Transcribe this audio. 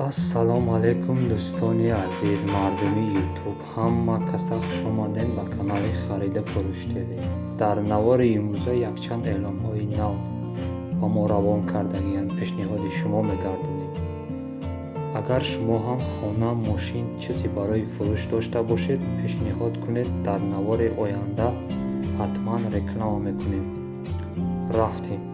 Ассалому алайкум, дӯстони азиз, мардуми Ютуб, ҳама каса хушомадед ба канали Хариду фурӯш ТВ. Дар навори имрӯза якчанд эълонҳои нав ба мо равон кардагианд, пешниҳоди шумо мегардонем. Агар шумо ҳам хона, мошин, чизе барои фурӯш дошта бошед, пешниҳод кунед, дар навори оянда ҳатман реклама мекунем. Рафтем.